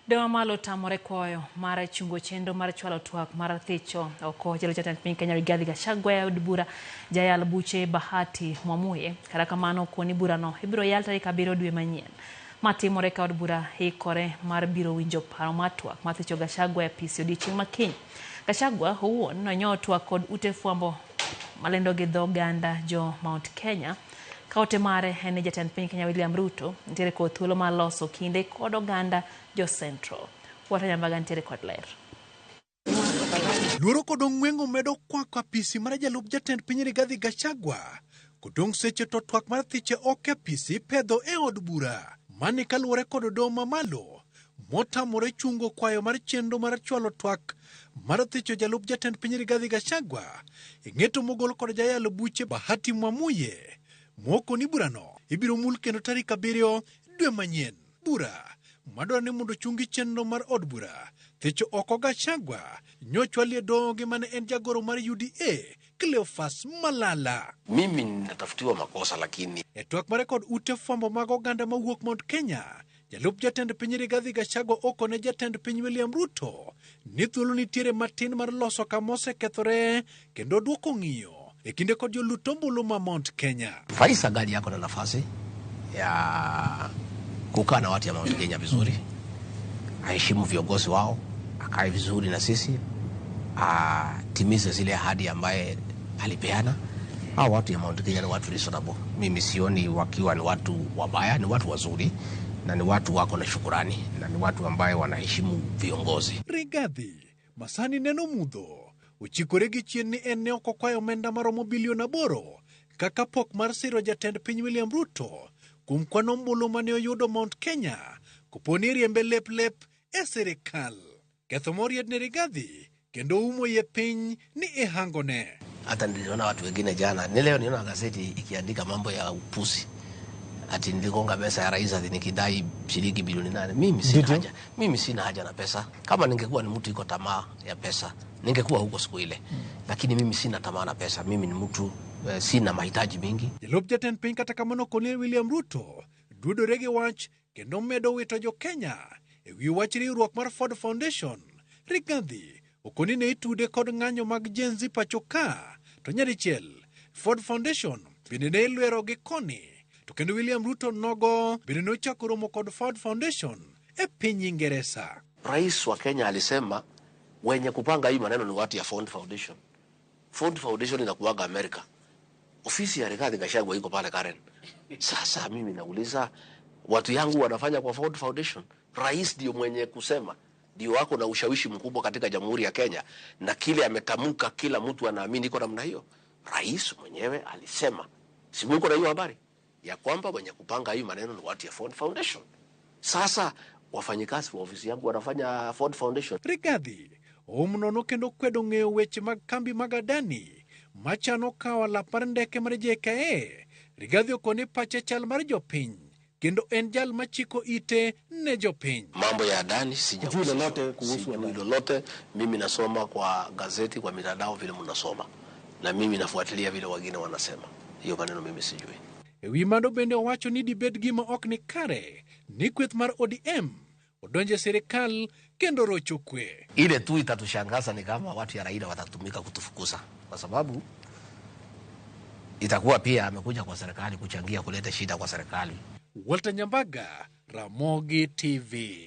Doho mamalo otamore kwayo mar chungo chenro mar chwalo twak mar thicho oko jalo jatend piny Kenya Rigathi Gachagua e od bura jayal buche Bahati Mwamuye. Kata kamano okoni burano ibiro yal tarik 7 dwe manyien. Ma timore ka od bura ikore mar biro winjo paro mar twak mar thicho Gachagua e apisi odiochieng' ma kiny. Gachagua owuon nonyo twak kod ute fwambo malendo gi dho oganda jo Mount Kenya ka ote mare en ni jatend piny Kenya William Ruto nitiere kod thuolo mar loso kinde kod oganda jo Central. Walter Nyambaga nitiere kod ler. Luoro kod ong'weng'o medo kwako apisi mar jalup jatend piny Rigathi Gachagua kodong' seche to twak mar thiche ok e apisi pedho e od bura. Mani kaluwore kod doho mamalo motamore chungo kwayo mar chenro mar chwalo twak mar thicho jalup jatend piny Rigathi Gachagua e ng'eto mogol kod jayalo buche Bahati Mwamuye moko ni burano ibiro mul kendo tarik 7 dwe manyien. Bura madwaro ni mondo ochungi chenro mar od bura thicho oko Gachagua nyochwalie doho gi mane en jagoro mar UDA Cleophas Malala. Mimi ninatafutiwa makosa lakini E twak mare kod ute fwambo mag oganda mawuok Mount Kenya, jalup jatend piny Rigathi Gachagua okone jatend piny William Ruto ni thuolo nitiere matin mar loso kama osekethore kendo duoko ng'iyo e kinde kod jolut ombulu ma Mount Kenya. Rais angali yako na nafasi ya kukaa na watu ya Mount Kenya vizuri, aheshimu viongozi wao, akae vizuri na sisi, atimize zile ahadi ambaye alipeana. Hao watu ya Mount Kenya ni watu reasonable. Mimi sioni wakiwa ni watu wabaya, ni watu wazuri na ni watu wako na shukurani na ni watu ambaye wanaheshimu viongozi. Rigathi masani neno mudho ochikore gi chien ni en ne ok okwayo omenda maromo bilion 8 kaka pok mar siro jatend piny William Ruto kuom kwan ombulu mane oyudo Mount Kenya kopo ni riembe lep lep e sirikal. Ketho moried ne Rigathi kendo umo yie piny ni ihangone. Hata niliona watu wengine jana, ni leo niona gazeti ikiandika mambo ya upuzi ati niligonga pesa ya rais ati nikidai shilingi bilioni 8. Mimi sina haja. Mimi sina haja na pesa. Kama ningekuwa ni mtu iko tamaa ya pesa, ningekuwa huko siku ile. Lakini mimi sina tamaa na pesa. Mimi ni mtu sina mahitaji mingi. Jalup jatend piny kata kamano koni William Ruto dudore gi wach kendo medo wito jo Kenya e wi wach riwruok mar Ford Foundation. Rigathi okoni ne itude kod ng'anyo mag Gen Z pacho ka to nyadichiel Ford Foundation bende ne ilwero gi koni to kendo William Ruto nogo bende nochako romo kod Ford Foundation e piny Ingeresa. Rais wa Kenya alisema wenye kupanga hii maneno ni watu ya Ford Foundation. Ford Foundation inakuwaga Amerika. Ofisi ya Rigathi Gachagua iko pale Karen. Sasa mimi nauliza watu yangu wanafanya kwa Ford Foundation. Rais ndio mwenye kusema, ndio wako na ushawishi mkubwa katika Jamhuri ya Kenya, na kile ametamka kila mtu anaamini iko namna hiyo. Rais mwenyewe alisema, si mko na hiyo habari ya kwamba wenye kupanga hii maneno ni watu ya Ford Foundation. Sasa wafanyikazi wa ofisi yangu wanafanya Ford Foundation. Rigathi oum nono kendo kwedo ng'eyo weche mag kambi mag Adani machano kawo alap mar ndeke mar JKIA. Rigathi okoni pache chal mar jopiny kendo en jal machiko ite ne jopiny. Mambo ya Adani Sijui lolote kuhusu sijui Adani. lolote. Mimi nasoma kwa gazeti, kwa mitandao vile mnasoma, na mimi nafuatilia vile wengine wanasema. Hiyo maneno mimi sijui. E wi mano bende owacho ni dibed gima ok ni kare ni kweth mar ODM odonjo e sirikal kendo rocho kwe. Ile tu itatushangaza ni kama watu ya Raila watatumika kutufukuza, kwa sababu itakuwa pia amekuja kwa serikali kuchangia kuleta shida kwa serikali. Walter Nyambaga, Ramogi TV.